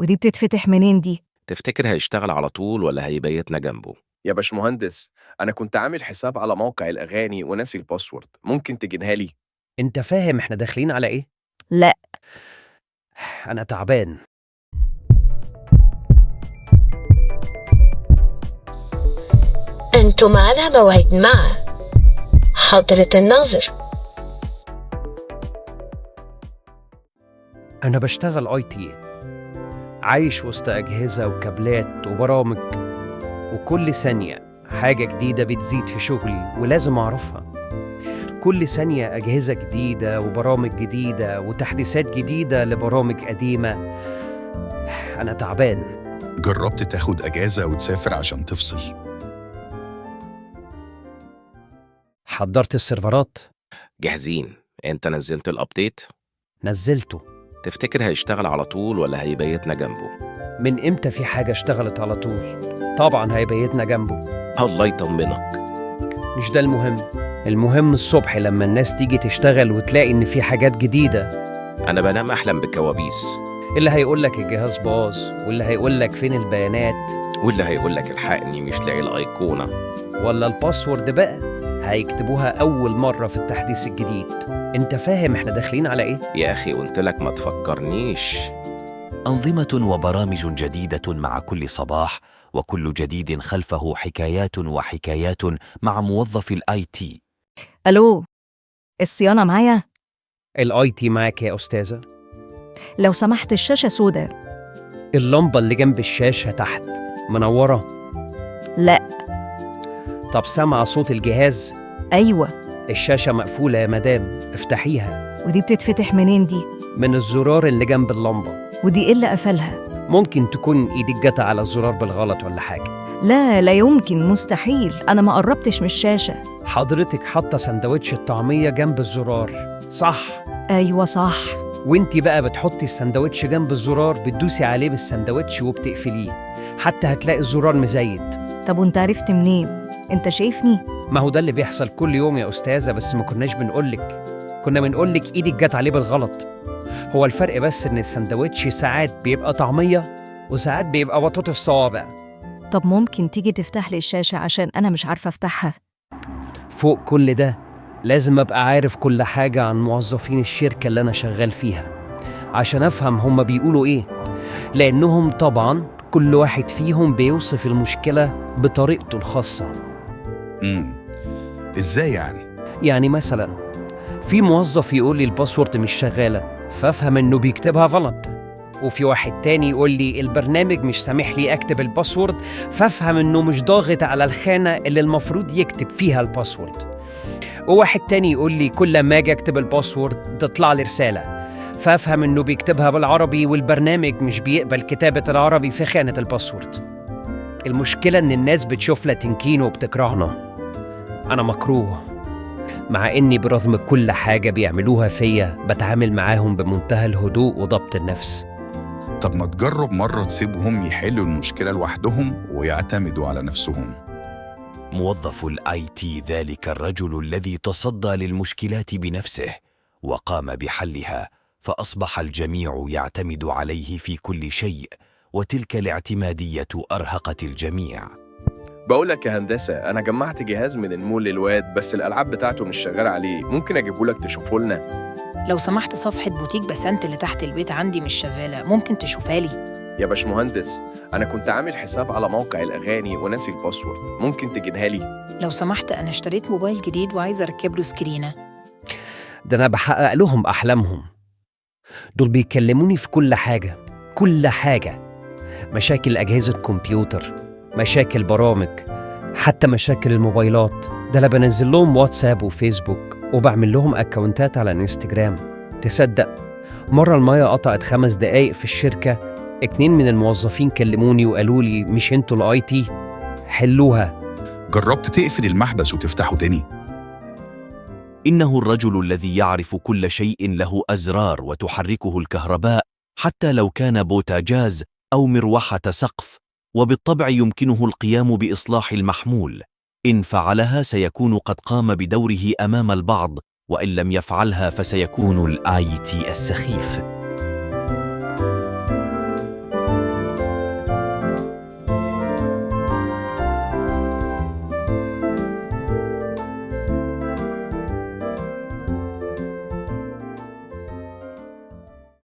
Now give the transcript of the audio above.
ودي بتتفتح منين دي؟ تفتكر هيشتغل على طول ولا هيبيتنا جنبه؟ يا باشمهندس، أنا كنت عامل حساب على موقع الأغاني وناسي ال password، ممكن تجيبها لي؟ انت فاهم احنا داخلين على ايه؟ لا. انا تعبان. أنتم على موعد مع حضرة الناظر. انا بشتغل IT، عايش وسط اجهزة وكابلات وبرامج، وكل ثانية حاجة جديدة بتزيد في شغلي ولازم اعرفها. كل ثانية اجهزة جديدة وبرامج جديدة وتحديثات جديدة لبرامج قديمة. انا تعبان. جربت تاخد أجازة وتسافر عشان تفصل؟ حضرت السيرفرات؟ جاهزين. انت نزلت ال update؟ نزلته. تفتكر هيشتغل على طول ولا هيبيتنا جنبه؟ من امتى في حاجة اشتغلت على طول؟ طبعا هيبيتنا جنبه. الله يطمنك. مش ده المهم. المهم الصبح لما الناس تيجي تشتغل وتلاقي ان في حاجات جديدة. انا بنام احلم بكوابيس. اللي هيقولك الجهاز باظ، واللي هيقولك فين البيانات، واللي هيقولك الحقني مش لاقي الايقونه. ولا ال password بقى هيكتبوها أول مرة في التحديث الجديد. انت فاهم احنا داخلين على ايه؟ يا اخي قلت لك ما تفكرنيش. أنظمة وبرامج جديدة مع كل صباح، وكل جديد خلفه حكايات وحكايات مع موظف ال IT. ألو، الصيانة معايا؟ ال IT معاك يا أستاذة. لو سمحت الشاشة سودة. اللمبة اللي جنب الشاشة تحت منورة؟ لا. طب سامعة صوت الجهاز؟ أيوة. الشاشة مقفولة يا مدام، افتحيها. ودي بتتفتح منين دي؟ من الزرار اللي جنب اللمبة. ودي إيه اللي قفلها؟ ممكن تكون ايدك جت على الزرار بالغلط ولا حاجة. لا لا يمكن، مستحيل، أنا ما قربتش من الشاشة. حضرتك حاطة سندوتش الطعمية جنب الزرار، صح؟ أيوة صح. وانتي بقى بتحطي السندوتش جنب الزرار، بتدوسي عليه بالسندوتش وبتقفليه، حتى هتلاقي الزرار مزيت. طب وانت عرفت منين؟ انت شايفني؟ ما هو ده اللي بيحصل كل يوم يا أستاذة، بس ما كناش بنقولك. كنا بنقولك ايدك جت عليه بالغلط. هو الفرق بس إن السندوتش ساعات بيبقى طعمية وساعات بيبقى بطاطس صوابع. طب ممكن تيجي تفتح لي الشاشة عشان أنا مش عارفة أفتحها؟ فوق كل ده لازم أبقى عارف كل حاجة عن موظفين الشركة اللي أنا شغال فيها عشان أفهم هما بيقولوا إيه، لأنهم طبعا كل واحد فيهم بيوصف المشكلة بطريقته الخاصة. امم إزاي يعني؟ يعني مثلا في موظف يقول لي ال password مش شغالة، فأفهم إنه بيكتبها غلط. وفي واحد تاني يقول لي البرنامج مش سامح لي أكتب ال password، فأفهم إنه مش ضاغط على الخانة اللي المفروض يكتب فيها ال password. وواحد تاني يقول لي كل ما أجي أكتب ال password تطلع لي رسالة، فأفهم إنه بيكتبها بالعربي والبرنامج مش بيقبل كتابة العربي في خانة ال password. المشكلة إن الناس بتشوفنا تنكين وبتكرهنا. أنا مكروه، مع إني برغم كل حاجة بيعملوها فيا بتعامل معاهم بمنتهى الهدوء وضبط النفس. طب ما تجرب مرة تسيبهم يحلوا المشكلة لوحدهم ويعتمدوا على نفسهم. موظف ال IT ذلك الرجل الذي تصدى للمشكلات بنفسه وقام بحلها، فأصبح الجميع يعتمد عليه في كل شيء، وتلك الاعتمادية أرهقت الجميع. بقول لك يا هندسة، أنا جمعت جهاز من المول للواد، بس الألعاب بتاعته مش شغالة عليه، ممكن أجيبه لك تشوفه لنا؟ لو سمحت صفحة بوتيك بسنت اللي تحت البيت عندي مش شغالة، ممكن تشوفها لي؟ يا باشمهندس، أنا كنت عامل حساب على موقع الأغاني وناسي ال password، ممكن تجيبها لي؟ لو سمحت أنا اشتريت موبايل جديد وعايزة أركب له سكرينة. ده أنا بحقق لهم أحلامهم. دول بيكلموني في كل حاجة، كل حاجة. مشاكل أجهزة كمبيوتر، مشاكل برامج، حتى مشاكل الموبايلات. ده أنا بنزل لهم واتساب وفيسبوك وبعمل لهم أكونتات على انستجرام. تصدق مرة المية قطعت 5 دقايق في الشركة، 2 من الموظفين كلموني وقالوا لي مش انتوا ال IT؟ حلوها. جربت تقفل المحبس وتفتحه تاني؟ إنه الرجل الذي يعرف كل شيء له أزرار وتحركه الكهرباء، حتى لو كان بوتاجاز أو مروحة سقف، وبالطبع يمكنه القيام بإصلاح المحمول. إن فعلها سيكون قد قام بدوره أمام البعض، وإن لم يفعلها فسيكون ال IT السخيف.